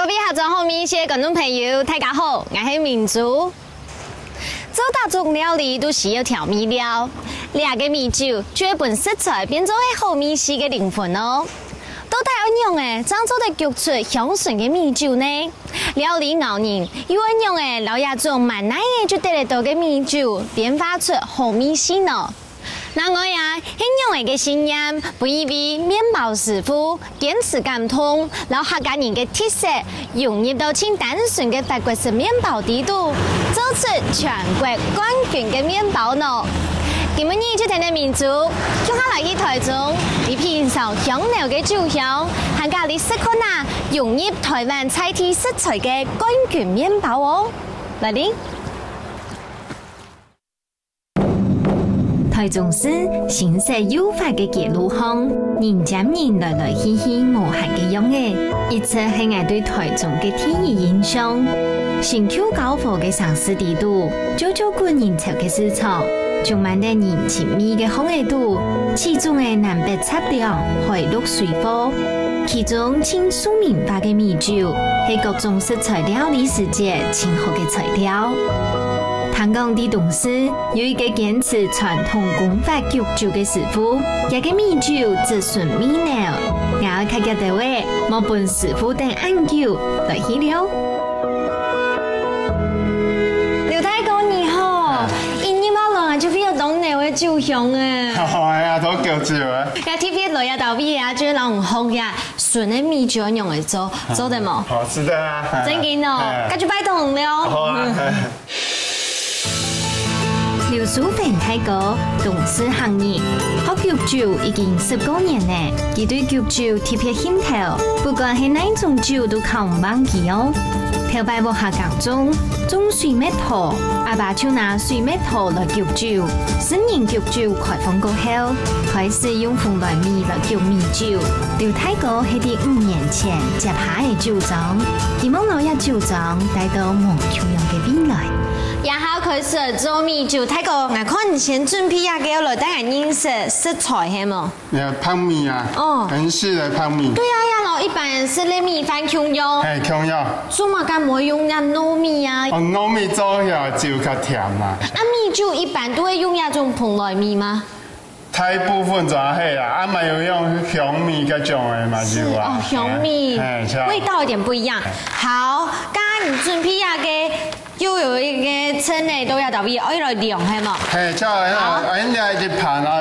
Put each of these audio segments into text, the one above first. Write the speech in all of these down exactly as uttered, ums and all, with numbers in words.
各位客庄好味緒个觀眾朋友，大家好，𠊎係明珠。做逐種料理都需要調味料，這个米酒就會分食材變做係好味緒个靈魂哦。到底愛仰仔正做得焗出香醇个米酒呢？料理𠢕人又愛仰仔摎這種滿哪仔就得得著个米酒變化出好味緒呢？ 另外啊，係仰仔个信念，分一位麵包師傅堅持感動，摎客家人个特色融入到盡單純个法國式麵包裡肚，做出全國冠軍个麵包呢？今晡日就跈等明珠，共下來去台中，來品嚐香濃个酒香，還加來食看啊，融入台灣在地食材个冠軍麵包哦。來哩！ 台中市新式又闊个街路項，人接人來來去去無閒个樣仔，一直係𠊎對台中个第一印象。新舊交和个城市裡肚，朝朝睏人潮个市場，充滿等人情味个巷仔肚，始終係南北雜糧、海陸水貨。其中盡著名化个米酒，係各種食材料理時節盡好个材料。聽講在東勢 有一個堅持傳統工法焗酒个師傅，佢个米酒質純味濃，𠊎愛較遽兜仔，莫分師傅等恁久，來去尞。劉大哥你好，一入門來就聞著當濃个酒香欸。哎呀，都焗酒啊。該特別來這搭位啊，就係摎你學這純个米酒仰仔做，做得無？好，是的啊。真个哦，該就拜託你尞。好啊。 劉淑芬大哥，東勢客人，學焗酒已經十過年了。佢對焗酒特別興頭，不管係哪種酒都考毋忘佢哦。頭擺屋下耕種，種水蜜桃，阿爸就拿水蜜桃來焗酒。私人焗酒開放過後，開始用蓬萊米來焗米酒。劉大哥係在五年前接下个酒莊，希望摎這酒莊帶到無共樣个未來。 這下開始做米酒，大哥，𠊎看你先準備這個來帶𠊎認識食材係無？你看白米啊，哦。很細的白米。對啊，這摎一般人食个米飯共樣。係，共樣。做麼个毋會用這糯米啊？哦，糯米做起來酒較甜嘛。啊，米酒一般都會用這種蓬萊米嗎？ 大部分就係啊，啊，嘛有用香米該種个嘛，有啊。是，哦，香米，嘿，嘿，是啊。味道有點不一樣。好，剛剛你準備那個，又有一個稱欸，都要倒位，哦，要來量，係無？嘿，這樣，好。啊，人家一盤啊，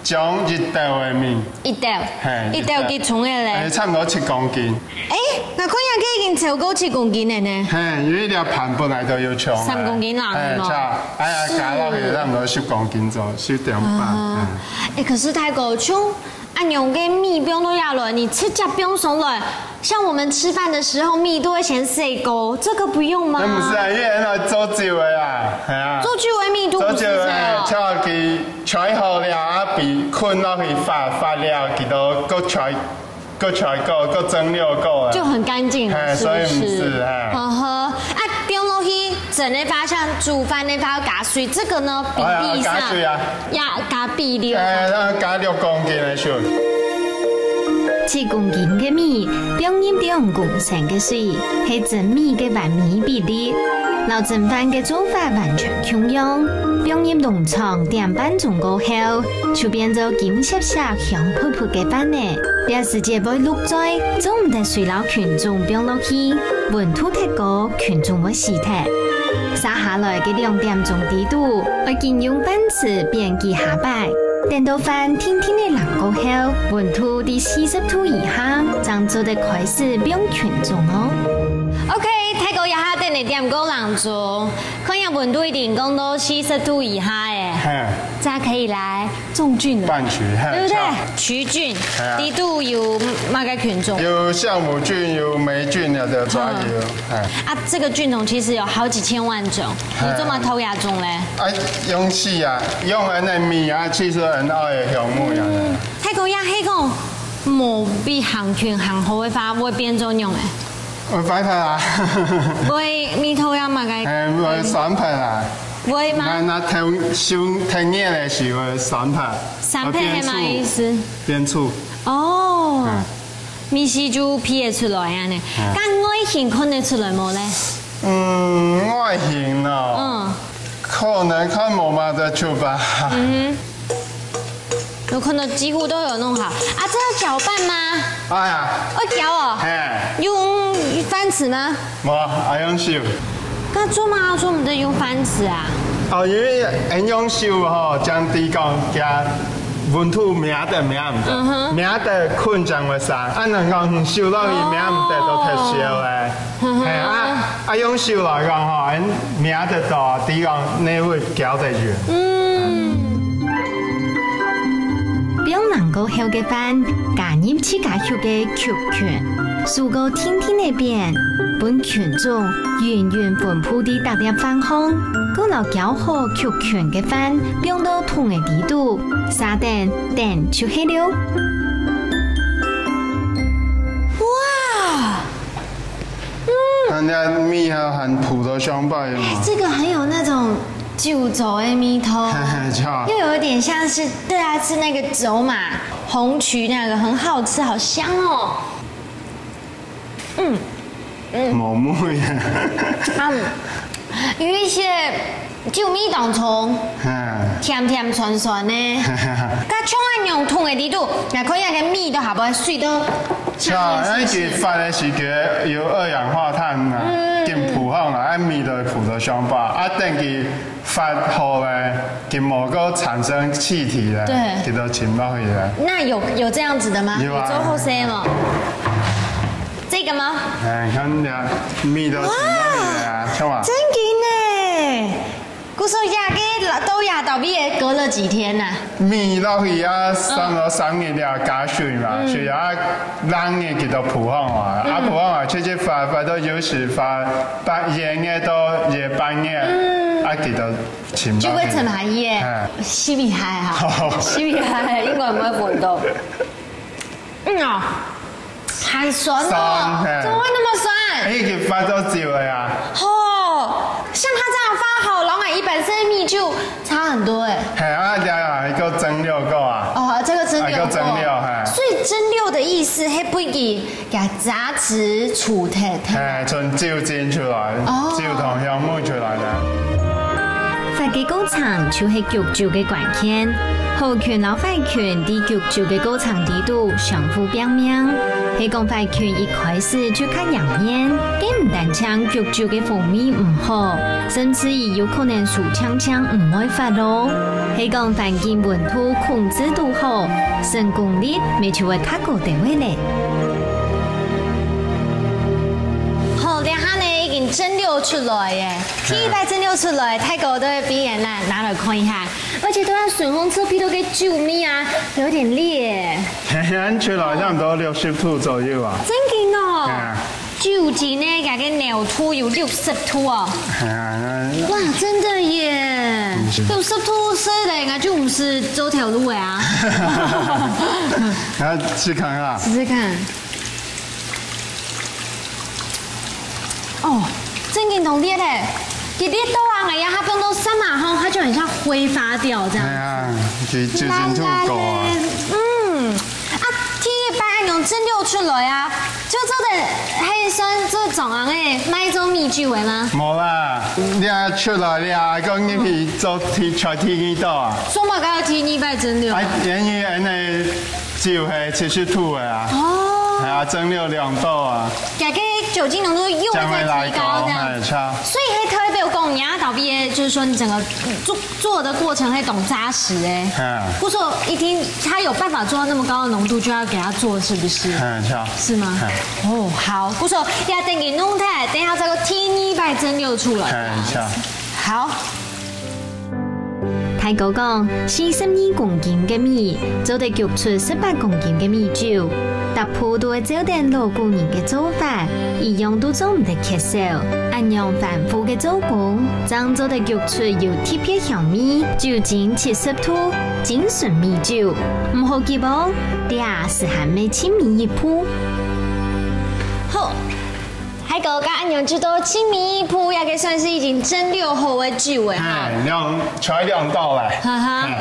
裝一斗个米。一斗，嘿，一斗幾重个咧？哎，差不多七公斤。 欸，𠊎看這個已經超過七公斤了呢。嘿，因為這盤本來就有重啊。三公斤啦，嘿，係無？差，哎呀，是。加落去差不多十公斤左右，十點半。啊，嗯。欸，可是大哥，像恁樣个米放到這來，你直接放上來，像我們吃飯的時候，米都會先洗過，這個不用嗎？那不是啊，因為那做酒的啊，哎呀。做酒的米都不是這樣哦。做酒的，哎，差佢吹好了，啊，比困落去發，發了，佢都夠吹 過吹過，過蒸餾過啊。就很乾淨，嘿，是不是？所以毋是，嘿。呵呵，啊，放落去蒸个話，像煮飯个話要加水，這個呢，比例上，哎呀，加水啊。要加比例。哎，那加六公斤个水。七公斤个米，放入兩公升个水，係蒸米个完美比例，摎蒸飯个做法完全共樣。放入籠床點半鐘過後， 就變做金閃閃、香噴噴个飯了。這時節會落嘴，做毋得隨摎菌種放落去，溫度忒高，菌種會死忒。續下來个兩點鐘裡肚，愛緊用飯匙扽幾下擺，等到飯定定仔冷過後，溫度在四十度以下，正做得開始放菌種哦。OK，大哥這下等你點過零鐘，看這溫度已經降到四十度以下欸。嘿。這可以來 種菌了，半曲，嘿，對不對？像，驅菌，哎呀。裡肚有麼个菌種？有酵母菌，有黴菌，有的抓有，嗯。哎。啊，這個菌種其實有好幾千萬種，哎。你做麼个討厭種咧？哎，用死啊，用恁个米啊，其實很愛的項目呀。嗯，大哥，也係講，無比行菌行好个話，會變做仰仔？會壞忒啊。會味道也麼个？哎，會酸忒啊。會嗎？那，那天，天，天熱的時候會酸忒。 酸忒係麼个意思？變醋。哦。嗯。味緒就鼻得出來恁呢。嗯。該外形看得出來無咧？嗯，外形哦，嗯。可能看無麼个出吧。嗯哼。有看到幾乎都有弄好。啊，這要攪拌嗎？哎呀。要攪哦。嘿。用飯匙嗎？無，愛用手。該做麼个做毋得用飯匙啊？哦，因為恁用手吼，正知講佢溫度摸得摸毋得，嗯哼。摸得睏正會生，啊，人講手落去摸毋得都忒燒咧。哦。嘿，啊，啊，用手來講吼，恁摸得到，知講哪位攪得勻。嗯。放冷過後个飯，加入自家畜个畜權，手過定定仔煸，分權重勻勻分布在逐粒飯項，過摎攪好畜權个飯放到桶仔裡肚，續等等就係了。哇！ 嗯。它那味道和葡萄香吧，有嗎？哎，這個很有那種酒糟的味道，就又有點像是，對啊，是那個酒嘛，紅麴那個，很好吃，好香哦。嗯，嗯。無味啊。嗯，有一些酒味當重，嗯。甜甜酸酸的。該像恁樣桶仔裡肚，那可以那個米都下不水都像，像那個發的時節有二氧化碳啊，嗯。跟葡萄啊，啊，米的葡萄香吧，啊，等佢發好了，佢無夠產生氣體了，對。佢都沉落去了。那有，有這樣子的嗎？有啊。有做好勢嗎？這個嗎？哎，你看呀，米都沉落去了啊，哇，看嘛。真的呢。故所這個到這到尾隔了幾天吶？米落去啊，三到三日了，加水嘛，嗯。水啊，冷个佢都膨風啊，啊，嗯。膨風啊，直接發，發到有時發半夜个到夜半夜，嗯。啊，佢都沉落去。就會沉下去耶，哎。死厲害哈，死厲害，應該毋會昏倒。 嗯哦，還酸哦，酸，嘿。怎麼會那麼酸？哎，佢發到酒了呀。哦，像它這樣發好，然後一般生米就差很多哎。嘿，啊，這樣啊，一個蒸餾過啊。哦，這個蒸餾過。啊，一個蒸餾，嘿。所以蒸餾的意思，係分佢个雜質除忒，嘿。嘿，從酒精出來，哦。酒同香味出來了。發个過程就係焗酒个關鍵。好菌摎壞菌在焗 酒个過程裡肚相互拚命。係講壞菌一開始就較贏面，該毋單淨焗酒个風味毋好，甚至於有可能輸淨淨毋會發咯。係講環境溫度控制堵好，成功率乜就會較高兜仔咧。好，這下呢已經蒸餾出來耶，第一擺蒸餾出來，大哥都會分𠊎拿，拿來看一下。 而且都要水紅色，鼻到个酒味啊，有點烈。嘿，出來差不多六十度左右啊。真的哦。啊。酒精呢，該个濃度有六十度哦。啊，那哇，真的耶！嗯，是。六十度，所以人家就毋使走條路的啊。那試看啊。試試看。 哦，真的當烈咧，佢烈到啊，哎呀，它放到沙馬上，它就很像揮發掉這樣。哎呀，佢酒精度高啊。爛爛咧，嗯，啊，第一擺恁樣蒸餾出來啊，就做得，還算做總行誒，賣做米酒誒嗎？無啦，你啊出來了，講入去做第，出第二道啊。做麼个要第二擺蒸餾？啊，因為恁呢 酒係七十度个啊。哦。係啊，蒸餾兩度啊。該个酒精濃度又會再提高，這樣。將會來高，哎，差。所以係代表講，你要倒閉，就是說你整個做，做的過程會當扎實欸。嗯。故所一定他有辦法做到那麼高的濃度，就要給他做，是不是？嗯，差。是嗎？嗯。哦，好，故所要等佢弄開，等一下再過第二擺蒸餾出來。嗯，差。好。 大哥講，四十二公斤个米，做得焗出十八公斤个米酒。逐步都會照等老古人个做法，一樣都做毋得缺少。恁樣繁複个做工，正做得焗出有特別香味、酒精七十度、精純米酒。毋好急哦，這時還未盡尾一步。好，大哥，該恁樣就到七米一步，這個算是已經蒸餾好个酒誒哈。嘿，兩，出來兩道來。哈哈，嘿。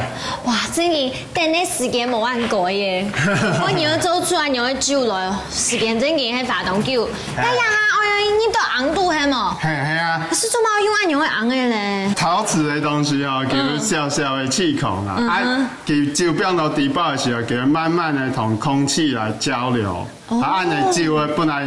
哇，真个等个時間無恁趕耶。𠊎仰做出恁樣个酒來，時間真个係花當久。嘿。該這下，哎呀，你都紅肚係無？嘿，嘿啊。可是做麼个用恁樣个紅个呢？陶瓷个東西哦，佢有小小个氣孔啊，嗯。嗯哼。啊，佢酒放到底部个時候，佢會慢慢个同空氣來交流。 哦。啊，恁樣酒个本來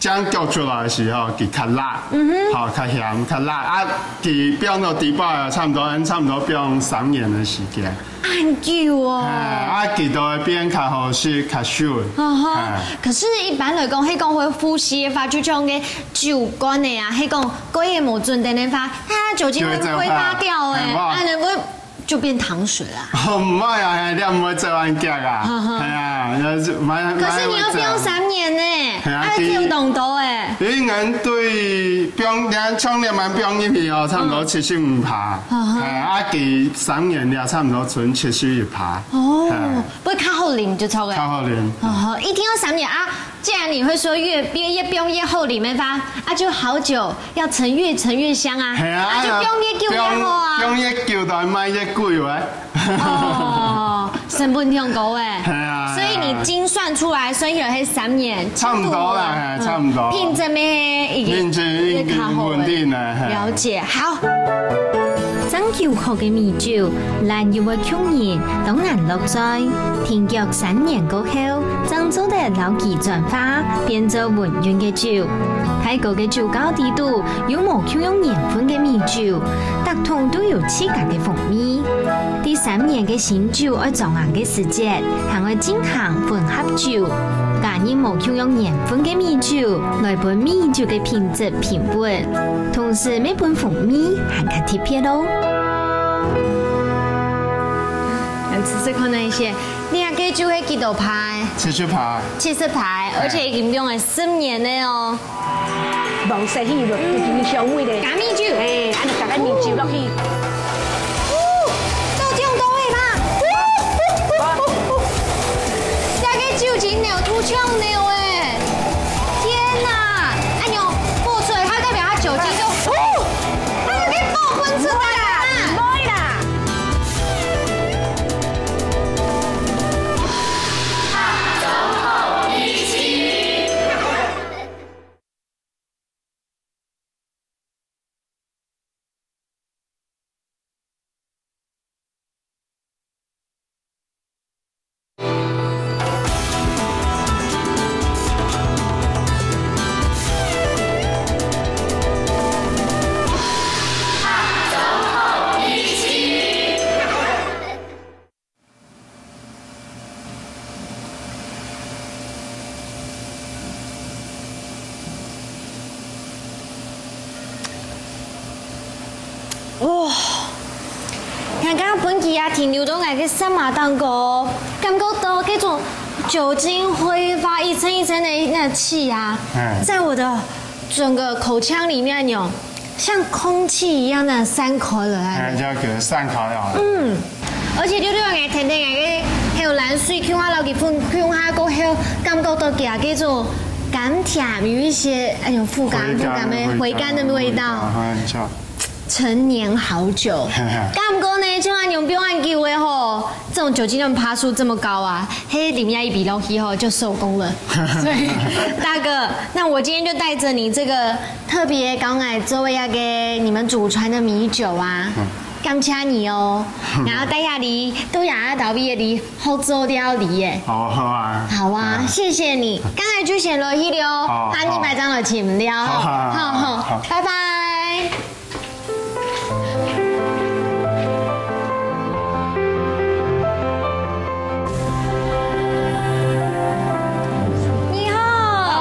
正焗出來个時候，佢較辣，嗯哼。吼，較鹹、較辣。啊，佢放到底部啊，差毋多，差毋多放三年个時間。恁久哦。哎，啊，佢就會變較好食、較順。嗯哼。哎。可是一般來講，係講會呼吸个話，就像該酒罐个啊，係講過夜無準等个話，它酒精會揮發掉誒，就會蒸發。哎，啊，會 就變糖水啦。哦，毋會啊，你毋會做恁遽啊。哈哈。哎呀，那是蠻，可是你要放三年呢，蠻會做。哎呀，啊，這樣懂多哎。佢，佢應該對放，你看，像你蠻放入去哦，差毋多七十五趴。嗯。哈哈。哎，啊，佢三年了，差毋多存七十一趴。哦，哎。會較好啉就著了。較好啉。哦，一定要三年啊。 既然你會說越，越，越放越好啉个話，啊，就好酒要陳越陳越香啊，係啊，啊，就放越久越好啊。放，放越久，當然賣越貴喂。哦，成本挺高哎。係啊，所以你精算出來，所以有些三年，差不多啦，差不多。嗯，品質咩，已經，品質已經穩定了，係。了解，好。 蒸餾好个米酒，懶惰个客人當然樂在。停腳三年過後，正做得摎佢轉化，變做溫潤个酒。大哥个酒窖底肚有無共樣年份个米酒，逐桶都有自家个風味。第三年个新酒愛裝瓶个時節，還愛進行混合酒，加入無共樣年份个米酒，來分米酒个品質平穩。 同時乜分風味還較特別哦。來試試看哪一些，你這個酒係幾多趴？七十趴。七十趴，而且已經用了十年了哦。望煞去就已經香味咧。加米酒。哎，恁樣加个米酒落去。哦，倒這樣多的嗎？這個酒精濃度超濃誒！ 天哪！哎喲，爆出來，它代表它酒精就，哦，它就可以爆噴出來了啦。哇，剛剛分佢啊停留到𠊎个舌嫲當中，感覺到這種酒精揮發一層一層的那個氣啊，嗯。在我的整個口腔裡面有像空氣一樣的散開了。哎，就要給它散開啊。嗯。 而且就對𠊎甜甜个口涎水，共下摎佢分，共下過後，感覺到佢个這種甘甜，有一些，哎喲，苦甘，苦甘的，回甘的味道。回甘的味道，哎，像陳年好酒。感覺呢，像恁樣放恁久个吼，這種酒精濃度趴數這麼高啊，嘿，啉一杯落去吼，就收工了。所以，大哥，那我今天就帶著你這個特別摎𠊎做一個你們祖傳的米酒啊。嗯。 感謝你哦。然後等下你，都也到位你好做料理耶。好，好啊。好啊，嗯。謝謝你。剛才就先落去了哦，好，喊你買張來請料。好，好，好，好，好，好。拜拜。你好。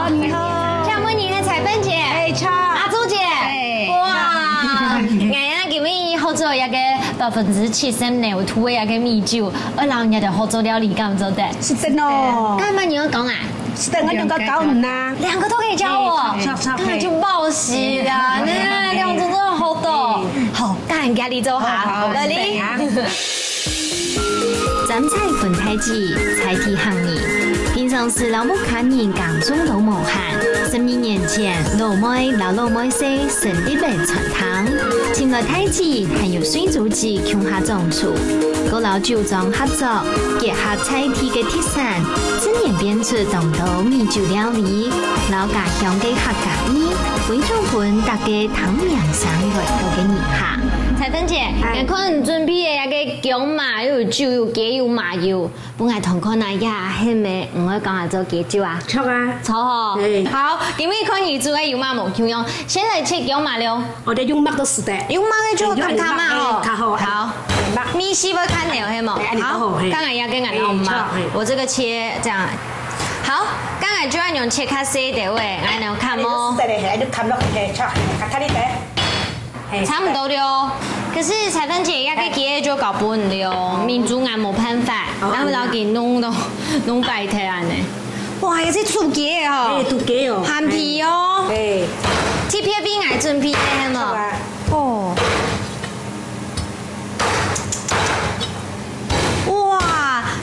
哦，你好。請問你係彩芬姐？哎，著。阿珠姐？哎。哇，哎呀， 今晡日好做一個百分之七十濃度个一個米酒，愛摎你兜好做料理，敢做得？係真哦。該麼你愛講啊？係真，𠊎兩個教你啊。兩個都可以教我，哎，好，好，好。那就報喜啦，那兩種都好多。好，該人家你做好，好，好，來哩。係啊。 站在分大姊，在地行人，平常時摎屋下人耕種都無閒，十二年前，老妹摎老妹婿成立个餐廳，尋來大姊還有細祖姊共下掌廚，過摎酒莊合作，結合在地个特產，自然變出當多米酒料理，摎家鄉个客家味，分享分逐个聽名聲來到个人客。彩芬姐，哎。𠊎看你準備个該个薑嫲，又有酒，有雞，有麻油， 分𠊎同看啊，這係毋係你會講啊做雞酒啊？著啊。著吼。嘿。好，今晡日看你煮个有麼無共樣，先來切薑嫲了。哦，這用焐都使得。用焐个就較較嘛吼。嘿，較好。好。焐。味緒會較濃係無？嘿，恁樣較好，好，嘿。剛才也跟俺老媽，嘿，著，嘿。我這個切這樣。好，剛才就恁樣切較細一點喂，恁樣看哦。哎，你使得咧，嘿，你看落去，嘿，著，嘿，較大力咧。 嘿，差不多了哦。可是彩芬姐，這个雞就交分你了哦，明珠俺無辦法，哦，然後摎佢弄到，弄壞忒恁呢。哇，也係煮雞个哦。嘿，煮雞哦。鹹皮哦。嘿。特別為𠊎準備个係無？著啊。哦。 哇，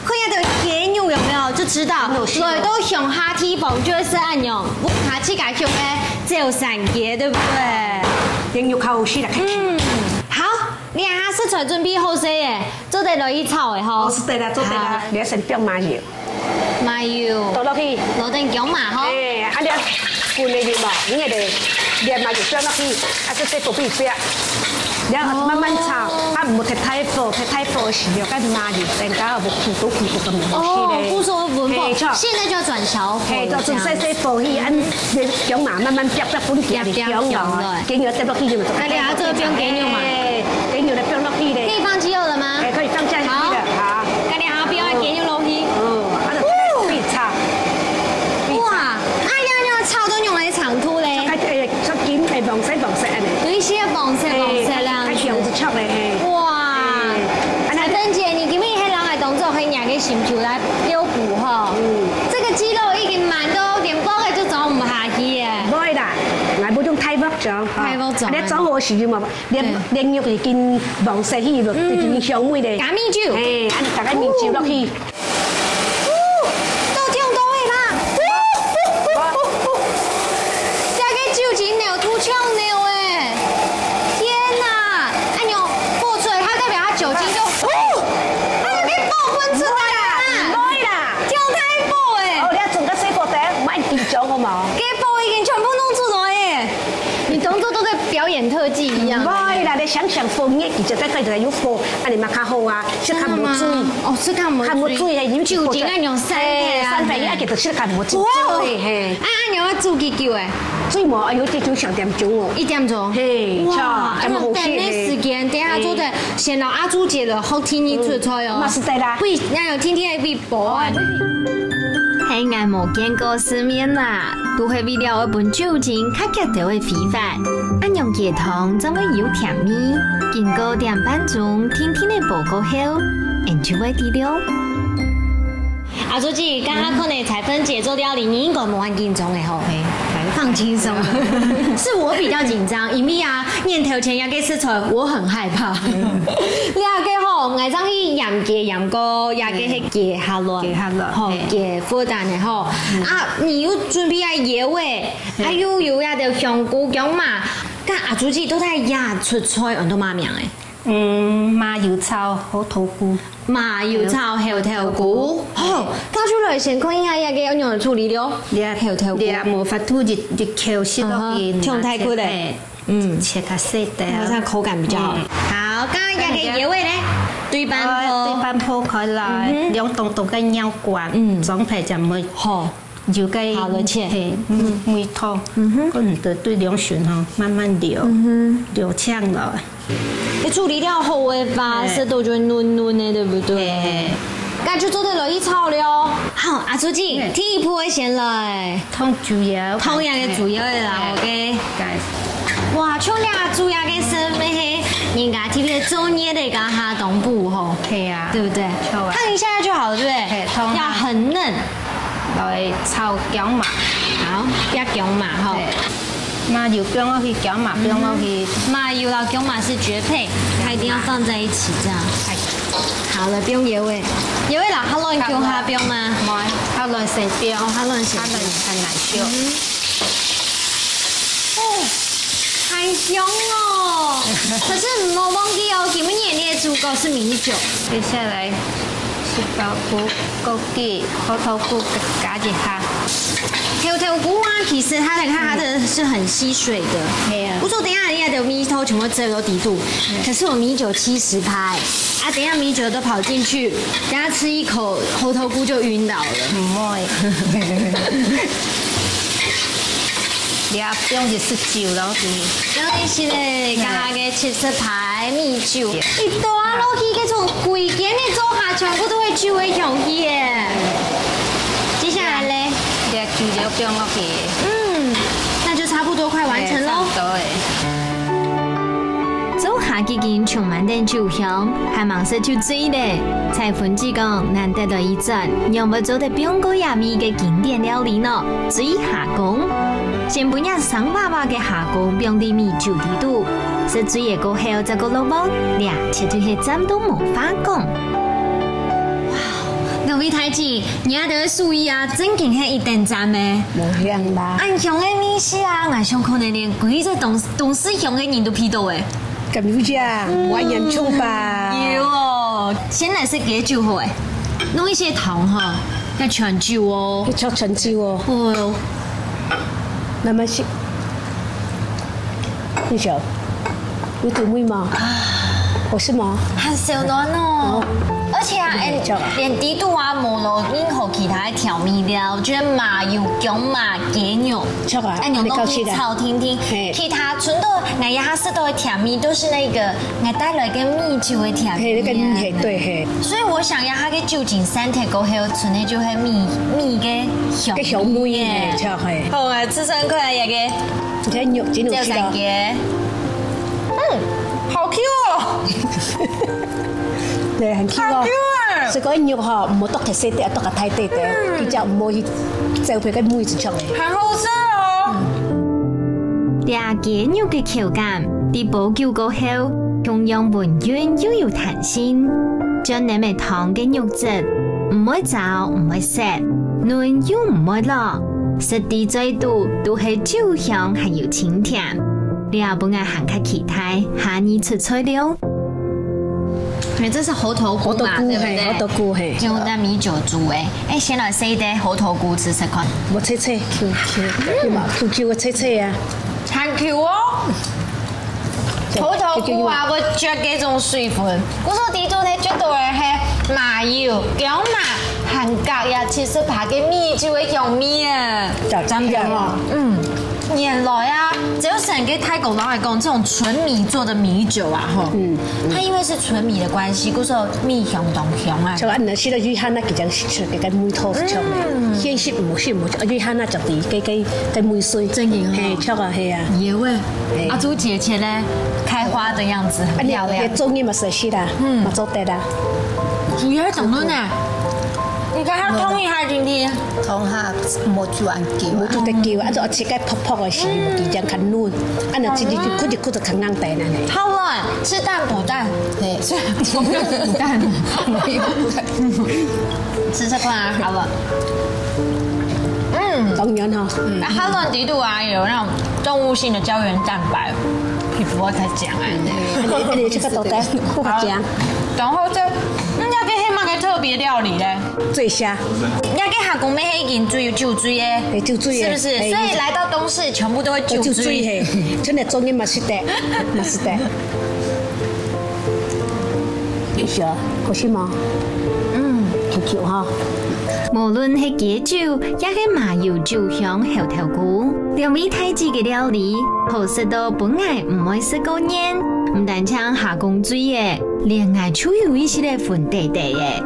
看這个雞肉有沒有？就知道，雞肉是哦。來到鄉下地方就係恁樣，屋下自家畜个照山雞，對不對？雞肉較好食啦，較甜。嗯，好，你啊，食材準備好勢耶，做得來去炒个吼。哦，使得啦，做得啦，好。你愛先放麻油。 麻油。倒落去。落點薑嫲吼。哎，啊，你滾个油嘛，你个个麻油放落去，啊，這這不必放。你愛慢慢炒，哦。啊，毋好忒大火，忒大火个時候，該麻油等下會苦毒苦毒个，毋好食咧。哦，不說文法，嘿，著。現在就要轉小火了，嘿，就轉細細火去，這樣。啊，你薑嫲慢慢煏煏分佢香哦，煏煏香了。雞肉跌落去就做。哎，你還要這個放雞肉嘛？嘿，雞肉來放落去咧。可以放雞肉了嗎？哎，可以放下去了，好。好。 該你還愛放雞肉落去。哦，啊，就可以炒。哇，啊，要要炒到用來長度咧。炒到，欸，炒金，欸，黃色黃色恁呢。有一些黃色黃色這樣子。欸，較香一撮咧，嘿。哇，嘿，啊，那彩芬姐，你今日還拿來當做很雅个心球來溜補吼。嗯。這個雞肉已經滿到連包个就裝毋下去耶。毋會啦，𠊎無用大鑊裝，吼。大鑊裝啊。你裝好時就嘛，連，對。連肉已經黃色去了，嗯。已經香味咧。加米酒。嘿，啊，你大概米酒落去。 哦，倒忒多个啦！這个酒精濃度超濃欸！天哪！哎喲，爆出來，它代表它酒精就，哦，它就可以爆分出來啦！毋會啦！忒大爆欸！哦，你愛裝較細火仔，毋愛緊張好無？該爆已經全部弄出來欸！你當做都在表演特技一樣。毋會啦，你想想風，你直接在這裡有火，恁呢嘛較好啊。 食較無醉。真的嗎？哦，食較無醉。較無醉，嘿，你酒精愛用散開啊，嘿，散開，嘿。你愛記得食較無醉，哇，嘿。啊，啊，你愛煮幾久欸？最無，哎喲，這就上點鐘哦。一點鐘？嘿，哇，著，啊，這麼好食，那等个時間，嘿。等下做得先摎阿珠姐來學第二出菜哦。嗯，嘛使得啦。喂，那有天天的微博啊。哦，係𠊎無見過世面啦。 都係為了愛分酒精較遽兜个揮發，恁樣雞湯正會有甜味。經過點半鐘定定个煲過後，𠊎就會知了。阿珠姐，剛剛看到彩芬姐做料理，你應該無恁緊張个吼？嘿，放輕鬆。是我比較緊張，因為啊，念頭前那個食材我很害怕。這個吼，𠊎上去鹽雞鹽過，這個係雞下卵，雞下卵，吼，嘿。雞核蛋个吼。嗯。啊，你又準備啊腰仔， 嘿。啊，又有這兜香菇薑嫲，該阿珠姐到底這出菜安到麼名欸？嗯，麻油炒猴頭菇。麻油炒猴頭菇。猴頭菇。吼，教授來先看一下這個愛仰般處理了。你啊，猴頭菇。你啊，無法度一，一口食落去，嗯哼，忒大塊咧。嘿，嗯。切較細塊。好像口感比較好。嗯。好，剛剛這個腰仔呢？對半破。哦，對半破開來，嗯哼。兩棟棟个肉乾，嗯。裝起來就毋會。好。 有个好了切。嘿，嗯。味道，嗯哼。可能得對兩巡吼，慢慢流，嗯哼。流暢了。你處理了好个話，嘿。色都就會嫩嫩个，對不對？嘿，嘿。該就做得落去炒了哦。好，阿珠姐，嘿。第一步个先來。燙豬油。燙个豬油个啦，嘿。OK。該。哇，像這豬油个色，嘿，人家特別做熱个，剛下東部吼。嘿啊。對不對？好啊。燙一下就好了，對不對？嘿，燙啊。要很嫩。 來炒薑嫲。好，這薑嫲吼。對。麻油放落去，薑嫲放落去。嗯哼。麻油摎薑嫲是絕配，它一定要放在一起這樣。哎。好了，放腰仔。腰仔摎下卵共下放嗎？無，下卵先放。哦，下卵先放。下卵較難燒。嗯哼。香哦！可是毋好忘記哦，今日你个主角是米酒。接下來，細胞菇、枸杞、猴頭菇加一下。猴頭菇啊，其實它，你看它的是很吸水的。對啊。不過等一下你的米湯全部汁都底肚，可是我米酒七十趴欸，啊，等一下米酒都跑進去，等一下吃一口猴頭菇就暈倒了。毋會。 你啊，放一息酒落去。有意思咧，加下个七十趴米酒，對。一倒落去，該種規間个灶下全部都係酒个香氣耶。接下來咧，你啊，酒就放落去。嗯，那就差不多快完成咯。哎，差不多欸。灶下既經充滿等酒香，還吂食就醉咧。彩芬姊講，難得來一轉，仰會做得放過這味个經典料理呢？ 醉蝦公。先分這生滑滑个蝦公放在米酒底肚，食醉个過後再過落鑊，這絕對係讚到無話講。哇，兩位大姊，你兜个手藝啊，正經係一等讚呢。無香啦。恁香个味緒啊，𠊎想可能連歸隻東東勢鄉个人都鼻到欸。敢有影？無恁嚴重吧？有哦，先來食雞酒好欸，弄一息湯哈。 愛全酒哦。愛全酒哦。哦喲。慢慢食。你想，有滋味嗎？啊。好食嗎？很燒暖哦。哦。而且啊，嗯，連，這樣啊。連底肚啊，無落任何其他个調味料，就係麻油、薑嫲、雞肉，這樣啊，哎，用到米炒定定。你高興了。嘿。其他全部，哎呀，它是都會調味，都是那個 𠊎帶來个米酒个甜味啊。嘿，那個米，嘿，對，嘿。所以𠊎想愛佢个酒精散忒過後，賰个就係米，米个香味耶。个香味，嘿，著，嘿。好啊，試嚐看啊，這個。你看肉，真有味道。照三個。嗯，好Q哦。對，很Q哦。好Q啊。所以講肉吼，毋好剁忒細垤，剁甲太大垤，嗯。比較毋好去走偏个味就著咧。很好吃哦。嗯。 這雞肉个口感，在煲久過後，共樣溫潤又有彈性，轉奶味湯个肉質，毋會燥，毋會澀，嫩又毋會老，食在嘴肚都係酒香還有清甜。這分𠊎還較期待下二出菜了。哎，這是猴頭菇嘛，猴頭菇，對不對？嘿，猴頭菇，嘿。就用在米酒煮，哎，哎，先來試一下猴頭菇試試看。無脆脆，Q Q，對嘛？Q Q个脆脆啊。 很Q哦。對，猴頭菇啊，會啜該種水分。故所底肚呢，絕對係麻油、薑嫲，還加呀七十趴个米酒个香味耶。對，讚哦。嗯，原來啊，只有成個泰國人來講，這種純米做的米酒啊，吼，嗯，嗯。它因為是純米的關係，故所米香當香啊。像恁樣，食到水瀾啊，佢正食出來个味道係像个，嗯。現食無食無，水瀾啊，就對，个个个味緒。真的哦。嘿，著啊，嘿啊。也會。嘿。阿朱姐姐呢，開花的樣子很漂亮。啊，你，你做人嘛是是啦，嗯。嘛做得啦。主要係怎麼呢？你看它通一下進去。通下，無煮恁久啊。無煮得久啊，啊，就切个薄薄个時，嗯。佢正較嫩。啊，若一粒一粒，一粒就較硬忒呢。好了，吃蛋補蛋。對。是，我沒有補蛋，沒有補蛋。 吃吃看啊，好了。嗯，當然哈。嗯，那它的底肚啊，有那種動物性的膠原蛋白，皮膚會開始講哎。嗯，你，你這個都得，不好講。好，然後這，嗯，那個係麼个特別料理嘞？醉蝦。那個蝦公妹係已經醉，酒醉耶，哎，酒醉耶，是不是？哎，所以來到東勢，全部都會酒醉。酒醉嘿，真的中間嘛是的，嘛是的。 一下，可惜嗎？嗯，很久哈。無論係雞酒，也係麻油酒香猴頭菇，兩位大姊个料理，好食到分𠊎毋會食過厭。毋單淨蝦公醉耶，連𠊎就有一息仔粉底底耶。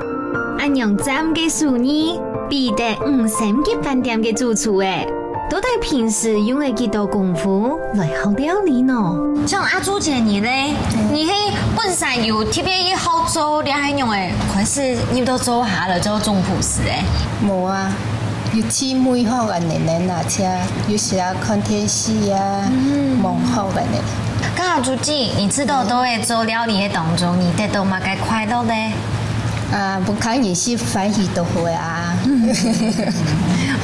恁樣讚个手藝，比得五星級飯店个主廚耶。 到底平時用了幾多功夫來學料理呢？像阿朱姐你呢？你係本身有特別愛好做這樣个，還係入到灶下來做總廚師欸？無啊，有去外口恁樣呢，拿車，有時啊看電視啊，嗯。望好恁樣。該阿朱姊，你知道都會做料理个當中，你得到麼个快樂呢？啊，分客人食歡喜就好啊。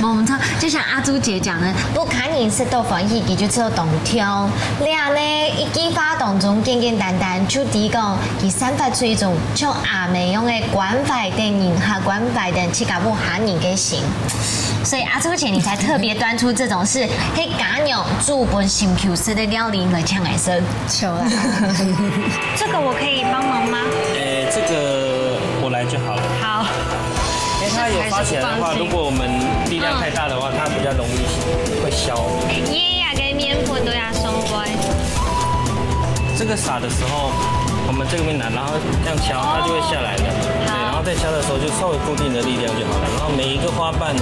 無錯，就像阿朱姐講的，屋下人食到歡喜，佢就做到當暢。這呢，一句話當中簡簡單單就知講，佢散發出一種像阿姆樣个關懷等人，還關懷等自家屋下人个心。所以阿朱姐，你才特別端出這種是，係家娘煮分心臼食个料理來請𠊎食。 求啦。這個我可以幫忙嗎？誒，這個我來就好了。好。因為它有發起來的話，如果我們力量太大的話，它比較容易會消。耶，這個麵粉都要鬆開。這個撒的時候，我們這個面拿，然後這樣敲，它就會下來了。對，然後再敲的時候就稍微固定的力量就好了。然後每一個花瓣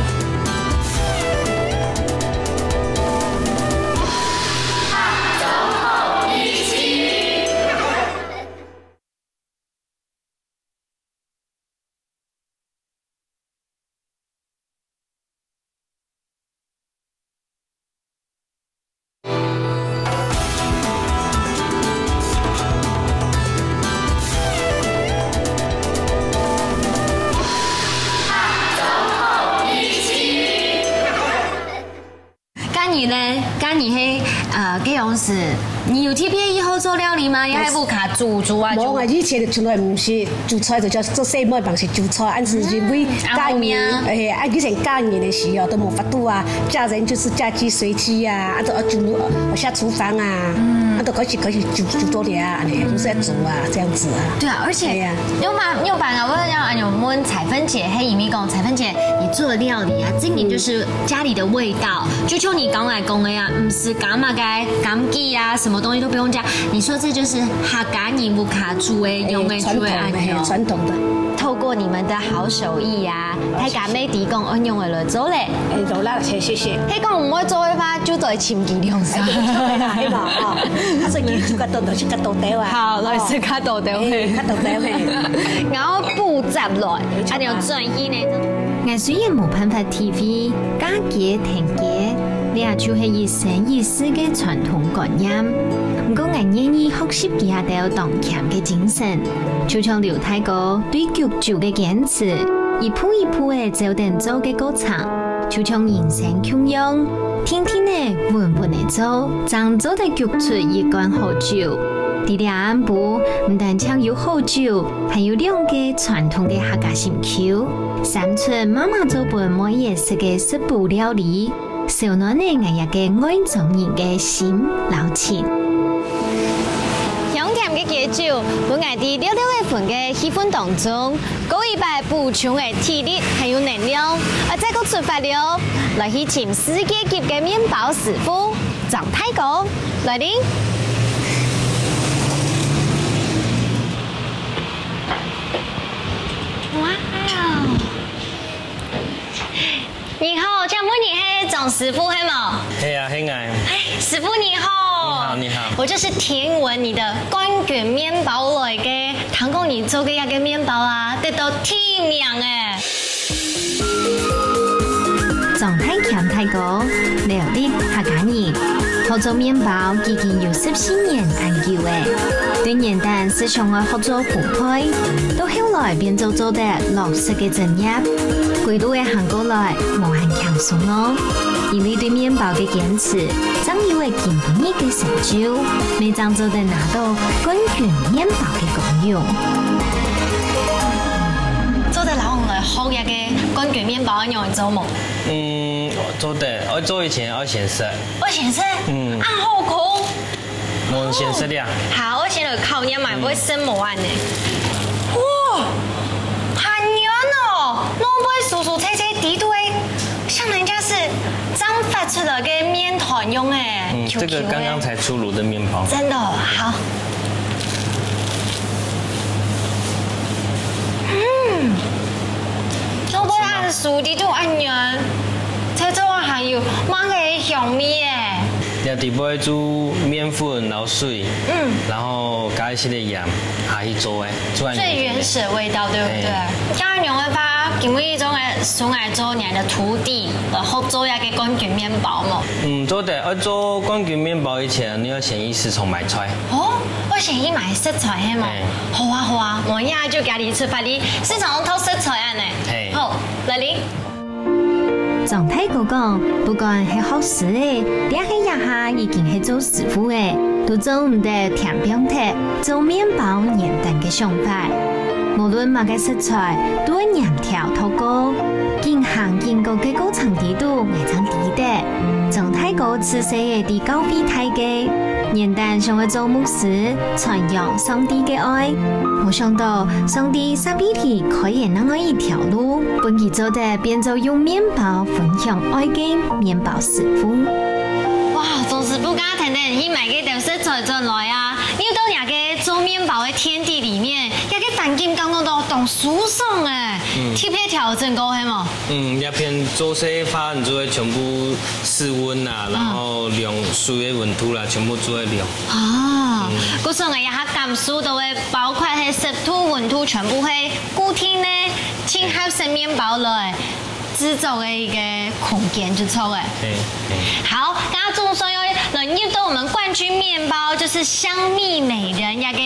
該你呢？該你係，呃，該樣式，你有特別以後做料理嗎？也還不卡煮煮啊？無啊，以前從來毋係煮菜，就叫做細妹，還是煮菜，還是因為家人，嗯，啊，好命。哎，啊，以前嫁人的時候都無法度啊，嫁人就是嫁雞隨雞啊，啊，都要煮，呃，下廚房啊，嗯，啊，都開始開始煮煮做了啊，恁樣，就是要煮啊，這樣子啊。對啊，而且，哎呀，你有辦，你有辦啊？我想要問彩芬姐，嘿，你講，彩芬姐，你做的料理啊，真的就是 家裡的味道，就像你剛才講的呀，毋使加麼个柑橘啊，什麼東西都不用加。你說這就是客家人屋下煮的，用的煮的，哎，傳統的，哎，傳統的。透過你們的好手藝呀，大家乜知講愛用的來做咧。哎，好啦，謝謝。嘿，講毋會做的話，就做得請佢兩三。哎，做得啦，係吧？哦，啊，所以今日就較多，就較多兜啊。好，來食較多兜，嘿，嘿。較多兜，嘿。然後補汁來，啊，你要轉去呢。 𠊎雖然無辦法體會嫁雞跈雞，這就係一生一世个傳統觀念。毋過𠊎願意學習佢兜當謙个精神，就像劉大哥對焗酒个堅持，一步一步仔照等做个過程，就像人生共樣，定定仔穩穩仔做，正做得焗出一罐好酒。在這暗晡，毋單淨有好酒，還有兩個傳統个客家心臼。 三寸媽媽做分妹仔食个食補料理，燒暖了𠊎這個外庄人个心摎情。香甜个雞酒，分𠊎在六六月份个氣氛當中，過一擺補充个體力還有能量，啊，再過出發了，來去尋世界級个麵包師傅張大哥，來臨。哇哦！ 你好，請問你係張師傅係無？係啊，係𠊎。哎，師傅你好。你好，你好。我就是聽聞你的冠軍麵包來个，聽講你做个這個麵包啊，得到第一名哎。張大謙大哥，苗栗客家人，學做麵包已經有十四年恁久哎。對原旦時常愛學做烘焙，到後來變做做得落實个職業。 歸路仔行過來，無恁輕鬆哦。因為對麵包个堅持，正有了今晡日个成就，乜正做得拿到冠軍麵包个光榮。做得摎𠊎來學這個冠軍麵包仰般做無？嗯，做得，愛做以前愛先食。愛先食？嗯。恁好講。 𠊎先食了。好，𠊎先來考驗嘛，會食無恁呢。哇，還軟哦，外背酥酥脆脆，裡肚个像人家是剛發出來个麵團樣哎，嗯，這個剛剛才出爐的麵包。真的哦，好。嗯，外背恁酥，裡肚恁軟，脆脆還有芒果个香味哎。 這底背煮麵粉摎水，嗯，然後加一息仔鹽下去做个，做恁樣。最原始的味道，對不對？嘿。恁樣个話，今晡日做个送來做你个徒弟，呃，學做這個冠軍麵包無？嗯，做得，愛做冠軍麵包以前，你愛先去市場買菜。哦，愛先去買食材係無？嘿。好啊，好啊，𠊎這下就今日出發去市場討食材恁呢。嘿。好。來臨。張大哥講，不管係學師仔，抑係這下已經係做師傅仔，都做毋得添放忒做麵包原單个想法。無論麼个食材，都愛黏條度過，緊行緊過个過程裡肚，𠊎正知得，張大哥自細仔在教會大个，原單想愛做牧師，傳揚上帝个愛。無想到，上帝煞為佢開了另外一條路，分佢做得變做用麵包分享愛个麵包師傅。哇，鍾師傅，剛剛聽聽你買个豆食材轉來啊，你有到這个做麵包个天地裡面，這个環境感覺到當舒爽欸，嗯。特別調整過係無？嗯，這片做事个話，你就會全部室溫啊，嗯。然後量水个溫度啦，全部做得量。啊，嗯。故所𠊎也較感受到个，包括係濕度、溫度全部係固定个，盡合適麵包來製作个一个空間就著了。嘿，嘿。好，剛剛總算要來入到我們冠軍麵包，就是香蜜美人那个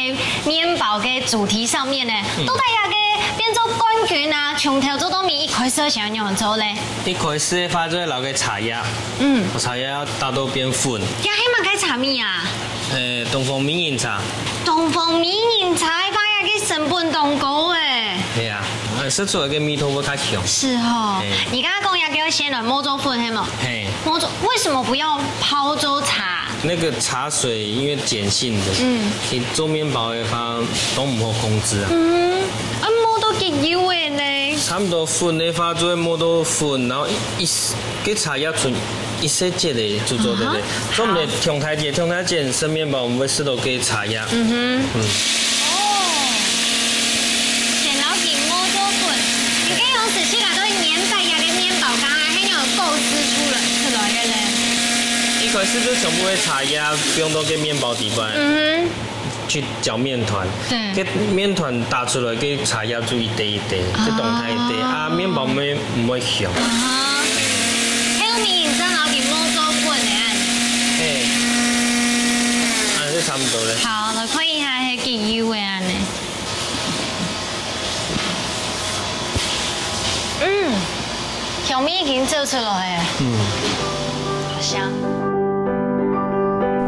麵包个主題上面呢，嗯。到底那个變做冠軍啊，從頭做到尾，一開始想要仰般做咧？一開始个話就係摎个茶葉，嗯。茶葉要打到變粉。這係麼个茶米啊？ 呃，東方美人茶。東方美人茶，發現个成本當高欸。係啊，呃，食出來个味道會較香。是吼，嘿。你剛剛講要給我先來磨做粉，係無？嘿。磨做，為什麼不要泡做茶？那個茶水因為鹼性的，嗯。你做麵包的話，都毋好控制啊。嗯，啊，磨到幾幼欸呢？差不多粉的話，就會磨到粉，然後一，一，个茶葉純 一細節个就做得了。啊哈，所以我們的好。長大姐，長大姐食麵包，我們會試到个茶葉。嗯哼。嗯。哦，先摎佢磨做粉，你可以用手去拿到黏白牙个麵包，剛剛還有構思出來，出來个咧。一開始就全部个茶葉放到个麵包底板。嗯哼。 去攪麵團。對。該麵團打出來个茶葉就一垤一垤，啊。就當大一垤。啊，麵包毋會，毋會香。啊哈。後面正摎佢磨做粉个恁呢。嘿。啊，就差不多了。好，來看一下該个幼个恁呢。嗯。 香味已經走出來了。嗯。好香。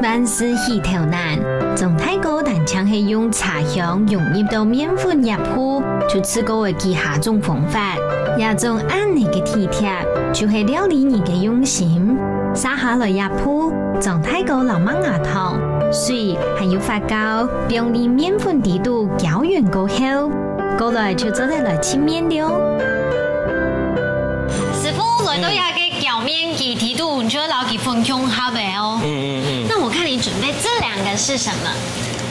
萬事起頭難，鍾大哥單淨係用茶香融入到麵粉醃餔，就試過个幾下種方法。這種恁呢个體貼，就係料理人个用心。續下來醃餔，鍾大哥摎麥芽糖、水還有發酵，放入麵粉底肚攪勻過後， 過來就做得來切麵了。師傅，來到這个攪麵機底肚，你就愛摎佢分共下个哦。嗯，嗯，嗯。那我看你準備這兩個是什麼？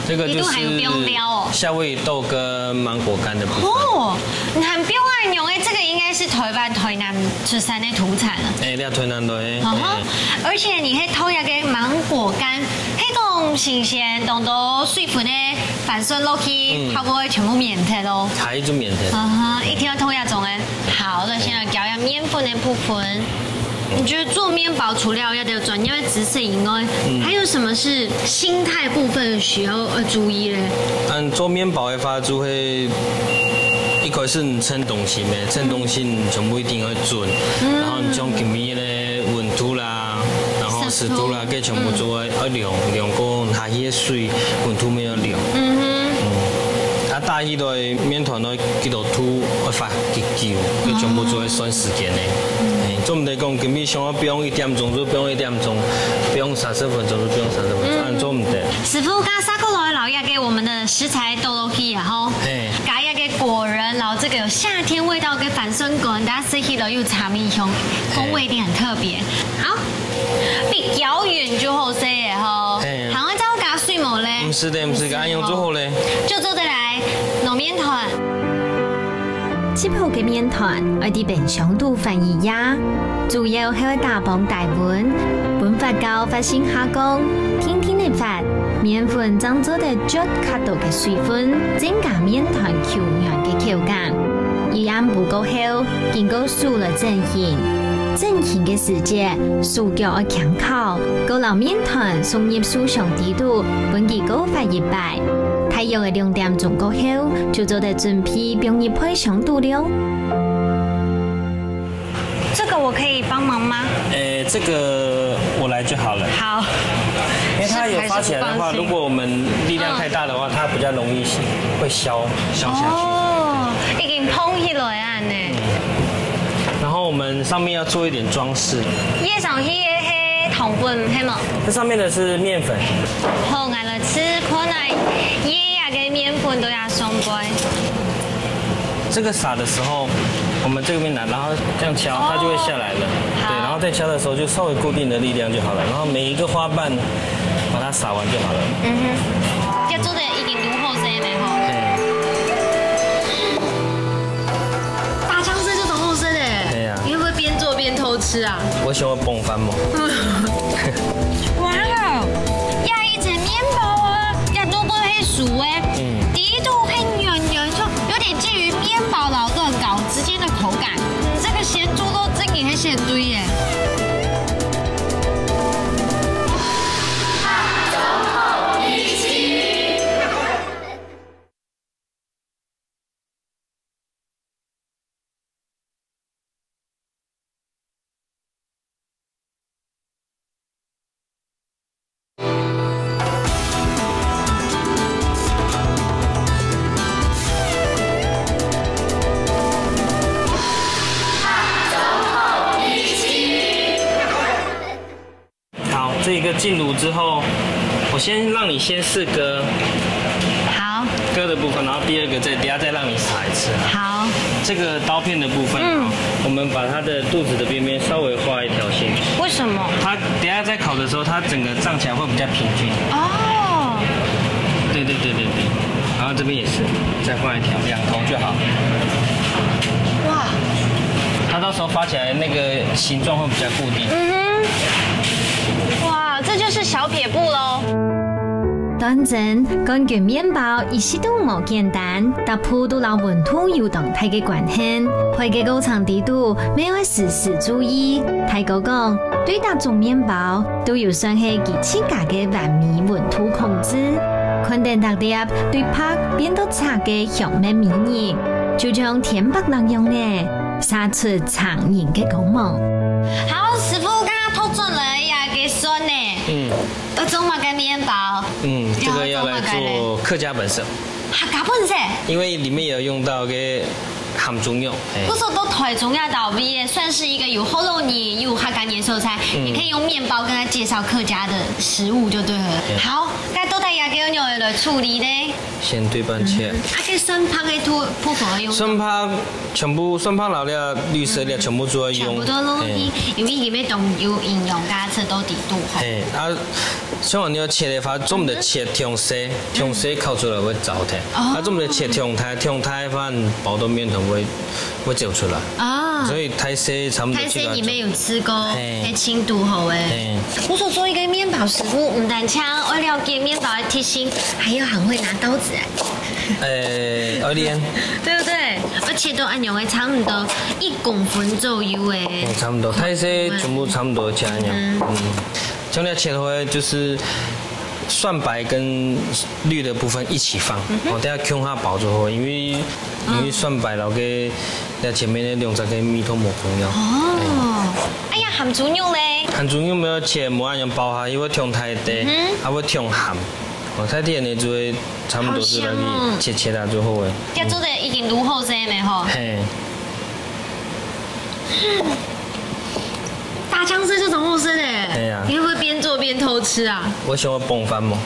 這個就是裡肚還有用料哦。夏威夷豆跟芒果乾的部分。哦，你還不用按用欸，這個應該是台灣台南出產的土產了。哎，這台南來的。嗯哼，哎。而且你還偷那個芒果乾，還講新鮮，當多水分的 番檨落去，嗯。差不多全部綿忒咯。還係綿忒。啊哈，一定要偷下種欸。好，那現在攪一下麵粉的部分。你覺得做麵包除了要有專業的知識以外，嗯。還有什麼是心態部分需要，呃，注意的？嗯，做麵包的話，就會一開始你秤重心欸，秤重心全部一定要準，嗯。然後你像今日的溫度啦，然後濕度啦，濕度。該全部做愛，嗯。愛量，量過下去个水，溫度也要量。嗯哼。嗯。啊，打起來麵團愛幾多度，愛發幾久，該全部做愛算時間个。嗯。哎，做毋得講，今日想要放一點鐘就放一點鐘，放三十分鐘就放三十分鐘，嗯。恁做毋得。師傅，剛剛續過來摎這个我們的食材倒落去啊，吼。嘿。加一个果仁，然後這個有夏天味道个番檨乾，大家食起來有茶米香，嘿。風味一定很特別。 好，比攪勻就好勢个吼。嘿。還愛再加水無咧？毋使得，毋使得，恁樣就好咧。就做得來挼麵團。切好个麵團，愛在冰箱肚發一夜，主要係愛打磅低溫，分發酵發生下降，定定仔發，麵粉正做得啜較多个水分，增加麵團Q軟个口感。一暗晡過後，經過 手來整形。整形个時節，手腳愛輕巧，過摎麵團送入手箱底肚，分佢過發一擺。大約个兩點鐘過後，就做得準備放入配箱肚了。这个我可以帮忙吗？诶，这个我来就好了。好，因为它有发起来的话，是还是不放心如果我们力量太大的话，它比较容易会消消下去。哦，已经蓬起来啊呢。然后我们上面要做一点装饰，叶上去的黑糖粉，黑吗？这上面的是面粉，好，我来吃看啊，叶啊个面粉都要上杯。这个撒的时候，我们这个面拿，然后这样敲，它就会下来了。好对，然后再敲的时候就稍微固定的力量就好了。然后每一个花瓣把它撒完就好了。嗯哼，这做得已经如何色了吼。对，大僵尸就从后生哎，对呀你会不会边做边偷吃啊？我喜欢崩翻嘛。哇哦，呀，一层面包啊，呀，都不会熟哎，嗯底肚很软软，就有点介于面包老断糕之间的口感。嗯，这个咸猪肉真的很鲜堆耶。好，这个进炉之后，我先让你先试割，好，割的部分，然后第二个再等下再让你撒一次。好，这个刀片的部分，嗯我们把它的肚子的边边稍微画一条线。为什么？它等下在烤的时候，它整个胀起来会比较平均。哦，对对对对对，然后这边也是，再画一条，两头就好。哇，它到时候发起来那个形状会比较固定。嗯哼，哇，这就是小撇步喽。当真，干卷面包一息都无简单，搭铺都摎温度有当大个关系。開个過程底肚，乜愛時時注意。大哥講，對逐種面包都有算係佢自家个完美溫度控制。看等逐粒對白變到赤个香味美味，就像天白亮樣个，灑出嚐人个光芒。好，師傅，剛剛偷轉來呀，个蒜呢？嗯要做麼个面包？嗯，这个要来做客家本色，客家本色。因为里面有用到个鹹豬肉，哎不，是都台中要倒毕业，算是一个有后肉泥、有客家元素的菜，嗯你可以用面包跟他介绍客家的食物就对了。嗯好，該到底要给我用来处理呢？先对半切。啊，这蒜白个土土豆用。蒜白全部蒜白老料绿色料全部做要用，全部都弄去哎，因为里面都有营养价值都底肚吼。哎，啊，像你要切的话，做毋得切忒细，忒细烤出来会燥忒。哦啊，做毋得切忒大，忒大的话，包到面团会会走出来。啊，所以太细差不多台切到式里面有吃过，嘿还轻度好哎。哎，我所做一个面包师傅，不但强会了解面包的特性，还要很会拿刀子哎，呃，二连，对不对？而且都按样会差不多一公分左右哎。哦，差不多，太细全部差不多切一样。嗯嗯，像你切的话，就是蒜白跟绿的部分一起放，哦，等下共下包就好，因为因为蒜白老给那前面那两只个米都没朋友。哦，哎呀，鹹豬肉嘞？鹹豬肉没有切，没按样包哈，因为忒大个，嗯还会忒鹹。哦，太甜的就会差不多就来好香哦去切切它就好了。要做的已经如何了没吼？嘿，大僵尸就从后生哎，哎呀你会不会边做边偷吃啊？我喜欢崩翻嘛。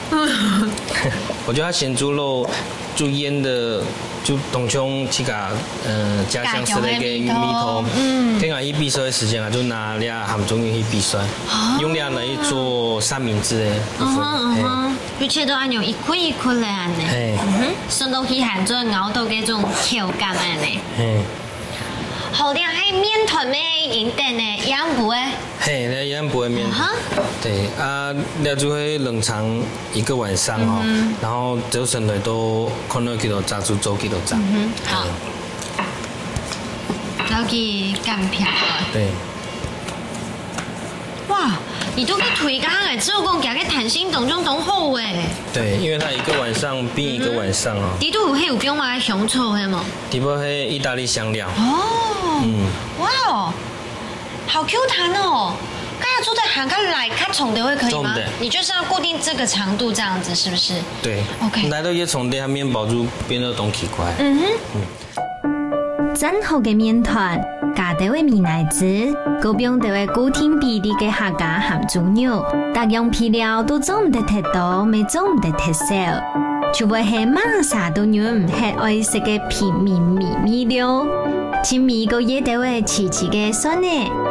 我觉得它咸猪肉就腌的，就当像自家呃家乡式的一个米家乡的米汤汤。嗯天啊，一比赛的时间啊，就拿那鹹豬肉去比赛，用那来做三明治的部分。嗯哼嗯哼，就切到按样一块一块的按呢。嘿嗯哼，顺到去鹹豬肉咬到这种口感按呢。嘿，好的，还有面团咩，已经等呢，一样不会。嘿，那一样不会面。啊哈对啊，那就会冷藏一个晚上哦，然后折成的都可能几多炸就做几多炸。嗯哼，好。要去干片啊。对。哇，你都去推荐哎，只有讲佢个弹性当中当好哎。对，因为它一个晚上冰一个晚上哦。你都有还有用嘛香草系吗？底部黑意大利香料。哦，嗯，哇哦，好 Q 彈哦。該做得還較來較長的會可以嗎？做毋得。你就是要固定這個長度這樣子，是不是？對。OK。來到越長的，它麵包就變得當奇怪。嗯哼。煎好个麵團，加兜个美乃滋，摎放兜个固定比例个客家鹹豬肉，逐樣配料都做毋得忒多，乜做毋得忒少，就會係麼儕都忍毋核愛食个平民美味料。盡尾摎掖兜个齊齊个蒜仔，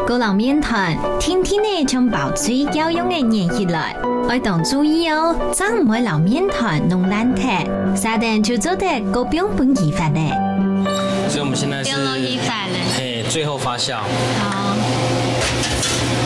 摎摎麵團，定定仔像包水餃樣个捏起來。 愛當注意哦，正毋會摎麵團弄爛忒，續等就做得摎放分佢發咧。所以我們現在是，放落去發咧。嘿，最後發酵。好。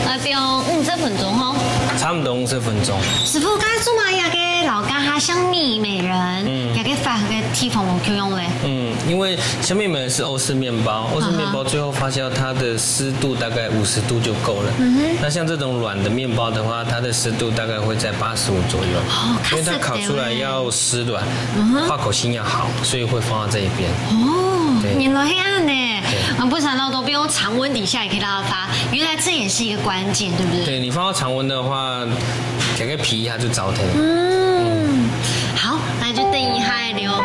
愛放五十分鐘吼。差不多五十分鐘。師傅，剛才做麼个該个摎該下香蜜美人，嗯。該个發个地方無共樣咧？嗯，因為香蜜美人是歐式麵包，歐式麵包最後發酵，它的濕度大概五十度就夠了。嗯哼。那像這種軟的麵包的話，它的濕度大概會在八十五左右，哦，因為它烤出來要濕軟，嗯哼。化口性要好，所以會放到這一邊。哦，對。原來係恁呢。對。啊，毋過想到都毋使常溫底下也可以讓它發，原來這也是一個關鍵，對不對？對，你放到常溫的話，整個皮它就燥忒了。嗯，好，那就等一下了。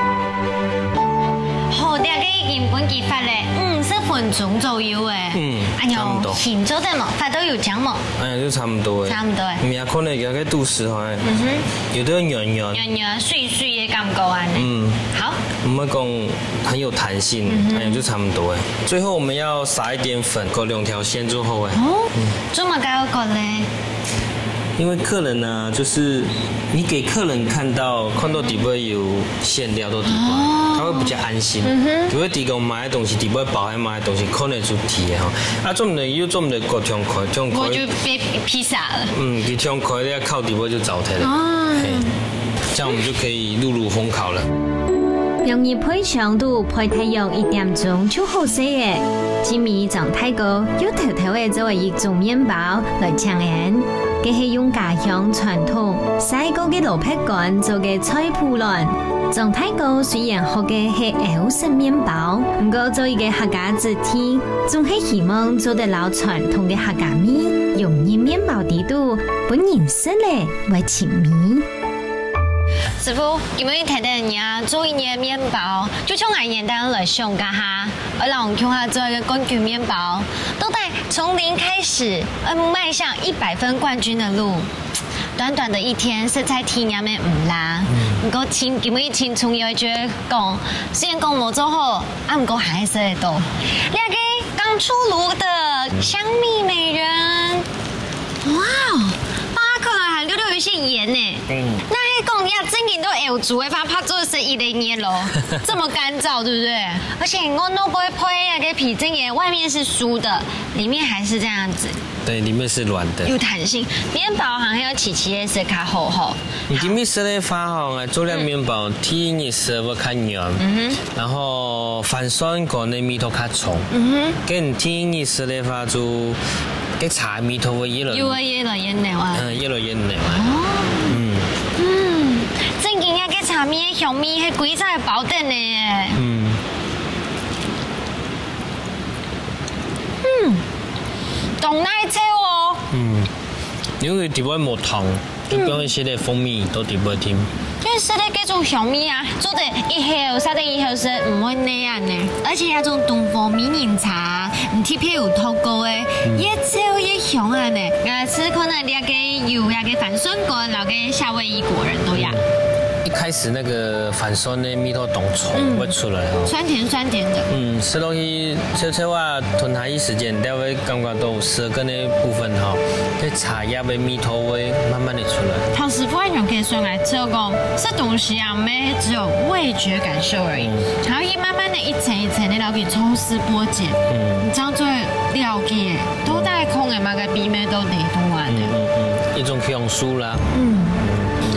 好，這个已經分佢發了五十分鐘左右誒。嗯，哎喲，差不多。形狀怎麼？發到有靚無？哎呀，就差不多誒。差不多誒。你還看到佢个肚屎吼，嗯哼。有个圓圓。圓圓碎碎个感覺啊。嗯。好。毋會講很有彈性，嗯哼。哎呀，就差不多誒。最後我們要撒一點粉，勾兩條線就好誒。哦，嗯。做麼个要勾咧？因為客人呢，就是你給客人看到，看到底背有 餡料都底背，哦。他會比較安心。嗯哼。就會知講買个東西底背包還買个東西，可能就甜个吼。啊，做毋得又做毋得過暢快，暢快。我就變披薩了。嗯，佢暢快，你要靠底背就燥忒了。哦。嘿，這樣我們就可以入爐烘烤了。兩日配上肚，配大約一點鐘就好勢了。今晡日張大哥又偷偷仔做了一種麵包來請𫣆。 佢係用家鄉傳統曬過个蘿蔔乾做个菜脯卵。張大哥雖然學个係歐式麵包，毋過做一個客家子弟，總係希望做得摎傳統个客家味融入麵包底肚，分人食了會尋味。師傅，今晡日𢯭等你啊，做一個麵包，就像𠊎原單來想該下，愛摎你共下做一個冠軍麵包，到底 從零開始，要邁向一百分冠軍的路，短短的一天，實在體驗个毋罅。嗯。毋過盡，今晡日盡重要个就係講，雖然講無做好，啊，毋過還係食得到。這個剛出爐的香蜜美人，哇哦，擘開來還略略有一些鹽呢。嗯。該係講，這正經都歐洲个話，怕做得食一兩日咯，這麼乾燥，對不對？而且我弄不會配那個皮，正經外面是酥的， 裡面還是這樣子。對，裡面是軟的。有彈性，麵包還係愛齊齊个食較好吼。你今晡日食个話吼，來做了麵包，第一日食會較軟，嗯哼。然後番酸乾个味道較重，嗯哼。該你第二日食个話就，該茶味道會越來越，又會越來越濃啊。嗯，越來越濃啊。哦。嗯。嗯，正經啊，該茶味个香味係歸隻包等个耶。嗯。 嗯，當耐炒哦。嗯，因為底背無糖，就放一息个蜂蜜到底背添。就係食个該種香味啊，做得一口食个一口食，毋會膩啊呢。而且該種東方美人茶，你特別有透過个，嗯。越炒越香啊呢。𠊎試看啊，這個有那個番酸乾，然後跟夏威夷果仁都一樣。一開始那個番酸个味道當重，嗯。會出來哦。酸甜酸甜的。嗯，食落去 炒炒啊，吞下去時間，你會感覺到舌根个部分吼，該茶葉个味道會慢慢个出來。陶師傅，恁樣可以算來，只有講，這東西啊，毋係只有味覺感受而已，嗯。還要一慢慢的一層一層的，然後去抽絲剝繭，嗯。你這樣就會了解，到底空个麼个秘密到底肚啊。嗯，嗯，嗯，一種享受啦。嗯。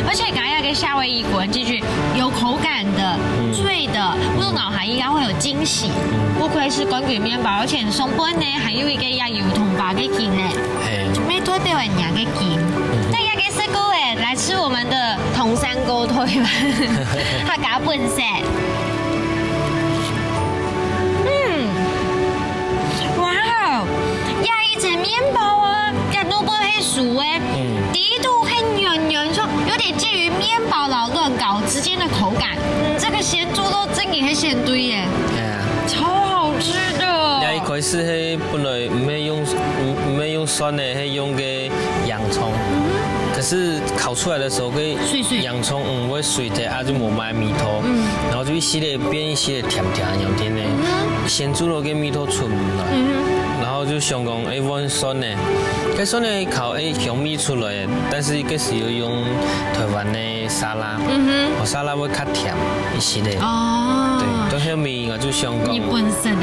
而且剛剛那個夏威夷果仁進去，有口感的，嗯。脆的，嗯。不過咬下去應該會有驚喜。嗯。不愧是冠軍麵包，而且上背呢，還有一個也有糖包个筋呢。嘿。乜代表人家个筋。嗯。大家个食過誒，來吃我們的糖山鍋腿吧，客家本色。嗯，哇哦，這一層麵麵包啊，這都毋係酥个，嗯。裡肚係軟軟，說有點介於麵包摎卵糕之間的口感。嗯，這個鹹豬肉真的係鮮堆耶，哎呀，超好吃的。這一開始係本來毋係用，毋，毋係用蒜个，係用个洋蔥。嗯哼。可是烤出來的時候，个碎碎。洋蔥，嗯，會碎忒，啊，就無麼味道。嗯。然後就一息仔變一息仔甜甜个樣仔呢。嗯。鹹豬肉个味道出毋來。嗯哼。然後就想講，哎，換蒜呢。該蒜呢，烤，哎，香味出來，但是該時又用台灣个沙拉。嗯哼。哦，沙拉會較甜一息仔。哦。對，到後面我就想講，日本式个。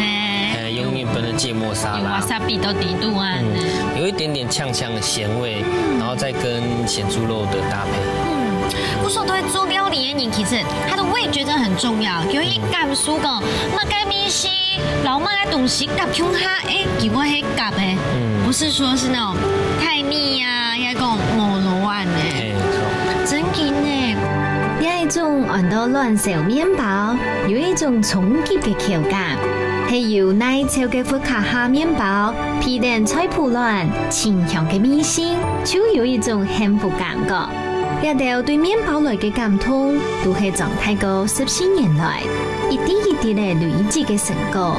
哎，用日本个芥末沙拉。有wasabi到底肚啊。嗯，有一點點嗆嗆的鹹味，嗯。然後再跟鹹豬肉的搭配。嗯，我說對做料理个人，其實他的味覺真的很重要，有一感受講，麼个味緒，摎麼个東西夾共下，哎，佢會係夾个，嗯。不是說是那種太膩啊，也講無落碗呢。哎，沒錯。真經呢。這一種安到卵燒麵包，有一種衝擊个口感，係由耐炒个佛卡夏麵包，配等菜脯卵，清香个味緒，就有一種幸福感覺。這兜對麵包來个感動，都係張大哥十四年來，一滴一滴个累積个成果。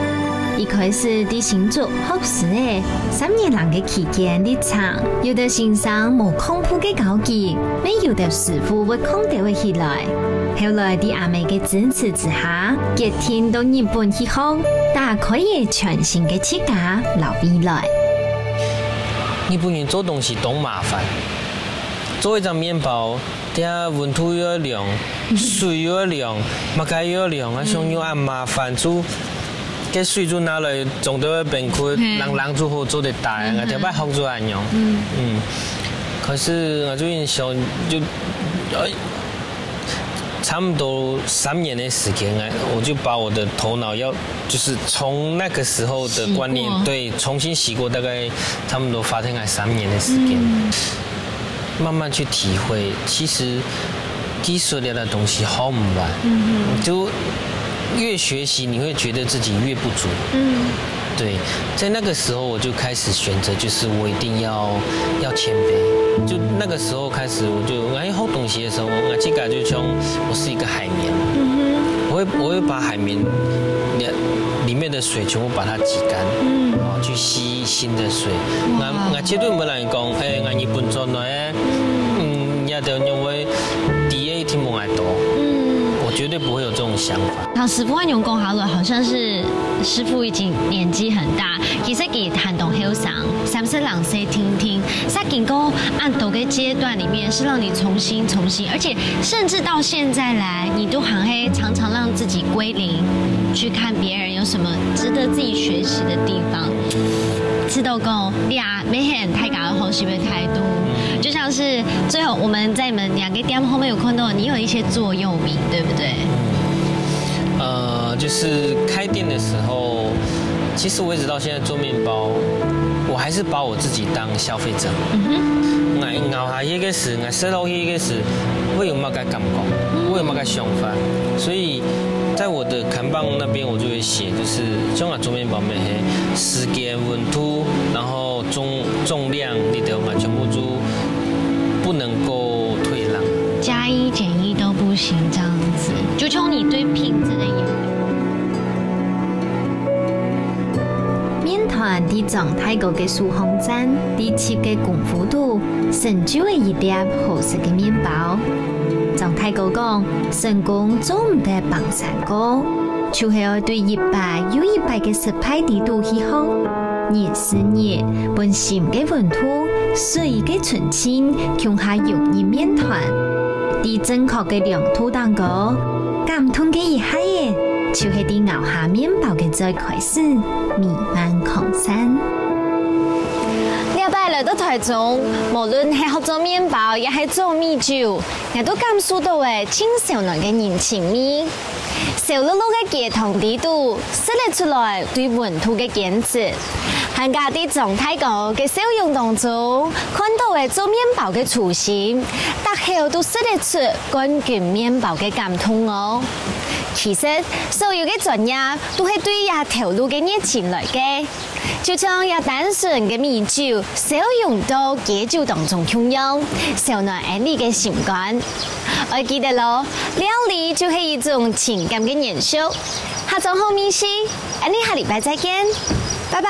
一開始在新竹學師仔，三年零个期間歷程，有个先生無空步个交集，乜有个師傅會空調个起來。後來在阿姆个支持之下，決定到日本去學，打開了全新个自家摎未來。日本人做東西當麻煩，做一張麵包，底下溫度又要量，水又要量，麼个又要量，啊，像又恁麻煩，就該水就拿來裝到冰庫，嘿。冷冷就好做得打，嗯哼。𠊎頭擺學就恁樣。嗯。嗯。可是𠊎最近想，就，哎，差不多三年的時間，哎，我就把我的頭腦要，就是從那個時候的觀念，洗過。對，重新洗過，大概差不多花大概三年的時間。嗯。慢慢去體會，其實技術類的東西好毋完，嗯哼。就越學習，你會覺得自己越不足。嗯。對，在那個時候我就開始選擇，就是我一定要，要謙卑。就那個時候開始，我就，哎，學東西的時候，我自家就像我是一個海綿，嗯哼。我會，我會把海綿裡，裡面的水全部把它擠乾，嗯。啊，去吸新的水。哇。𠊎，𠊎絕對毋會同人講，哎，𠊎日本轉來个，嗯。嗯，也得因為底下一定無𠊎多。嗯。我絕對不會有這種想法。 聽師傅恁樣講下來，好像是師傅已經年紀很大，其實佢還當後生，三十零歲定定，在經過恁多个階段裡面，是讓你重新、重新，而且甚至到現在來，你都還會常常讓自己歸零，去看別人有什麼值得自己學習的地方。知道講，你啊，每天大家都好喜歡態度，就像是最後我們在你們兩個店後面有看到你有一些座右銘，對不對？ 呃，就是開店的時候，其實我一直到現在做麵包，我還是把我自己當消費者。嗯哼。𠊎咬下去个時，𠊎食落去个時，會有麼个感覺，嗯。會有麼个想法。所以在我的看板那邊，我就會寫，就是像𠊎做麵包乜係時間、溫度，然後重，重量，你的完全不足，不能夠退讓。加一減一都不行，這樣子，就像你對品質的要求。麵團在張大哥个手項展，在七个功夫肚，成就了一粒好食个麵包。張大哥講，成功做毋得放山歌，就係愛對一擺又一擺个失敗底肚去學。 日復日，分心个溫度、水个純淨，共下融入麵團。在正確个量度頂高，感動个一下仔，就係在咬下麵包个最開始，彌漫擴散。這擺來到臺中，無論係學做麵包，也係做米酒，𠊎都感受到了盡燒暖个人情味。 燒漉漉个街堂底肚，食得出來對溫度个堅持。還加在張大哥个笑容當中，看到了做麵包个初心，逐口都食得出冠軍麵包个感動哦。其實，所有个專業都係對這頭路个熱情來个。就像這單純个米酒，燒融到雞酒當中共樣，燒暖𫣆俚个心肝。愛記得咯，料理就係一種情感个延續。下晝好美食，𫣆俚下禮拜再見，拜拜。